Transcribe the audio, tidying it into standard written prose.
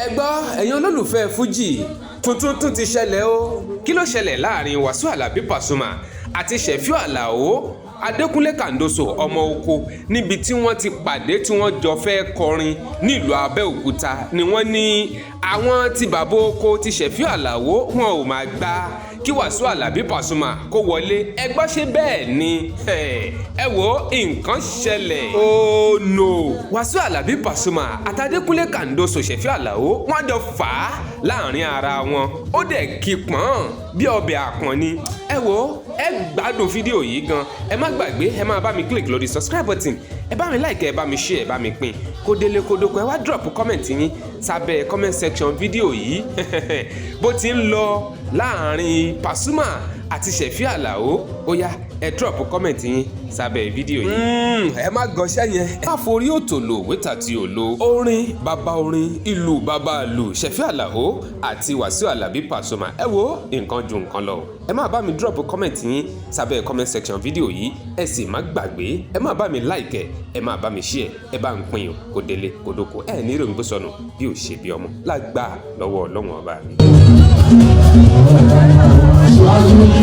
Ẹ gbọ́, ẹ̀yin olólùfẹ́ Fuji, tuntun tún ti ṣẹlẹ̀ o. Kí ló ṣẹlẹ̀ láàrin Wàsíù Àlàbí Pasuma àti Ṣẹ̀fíù Àlàó Adékúnlé Kàndóso ọmọ oko, níbi tí wọ́n ti pàdé tí wọ́n jọ fẹ́ kọrin nílùú Abẹ́òkúta ni wọ́n ní àwọn tí bàbá oko ti Ṣẹ̀fíù Àlàó wọn ò máa gbà kí Wàsíù Àlàbí Pasuma kó wọlé. Ẹ gbọ́, ṣe bẹ́ẹ̀ ni? Ẹ wo, nǹkan ṣẹlẹ̀. Oh no! Wàsíù Àlàbí Pasuma àtàdékúnlé Kàndóso Ṣẹ̀fíù Àlàó, wọ́n jọ fà á láàrin ara wọn, ó dẹ̀ kí pọ́n bí ọbẹ̀ àpọ̀n ni. Ẹ wo, ẹ gbádùn fídíò yìí gan. Ẹ má gbàgbé, ẹ máa bá mi click lórí subscribe button, ẹ bá mi like, ẹ bá mi share, ẹ bá mi pín kó délé kó dóko. Ẹ wá drop comment yín sábẹ́ comment section fídíò yìí. Bó ti ń lọ láàrin Pasuma àti Ṣẹ̀fíù Àlàó, ó yá, ẹ drop comment yín sábẹ́ fídíò yìí. Ẹ má gọṣẹ́ yẹn, ẹ má forí òtòlò wétà tí ò lo. Orin bàbá orin, ìlú bàbá ìlú, Ṣẹ̀fíù Àlàó àti Wàsíù Àlàbí Pasuma, ẹ wo, nǹkan ju nǹkan lọ. Ẹ má bá mi drop comment yín sábẹ́ comment section fídíò yìí. Ẹ sì má gbàgbé, ẹ má bá mi like, ẹ má bá mi share, ẹ bá ń pín o kó délé kó dóko. Ẹ ní ìròyìn bó sọnù bí ò ṣe bí ọmọ lágbà lọ́wọ́ Ọlọ́run ọba mi. Aṣáájú.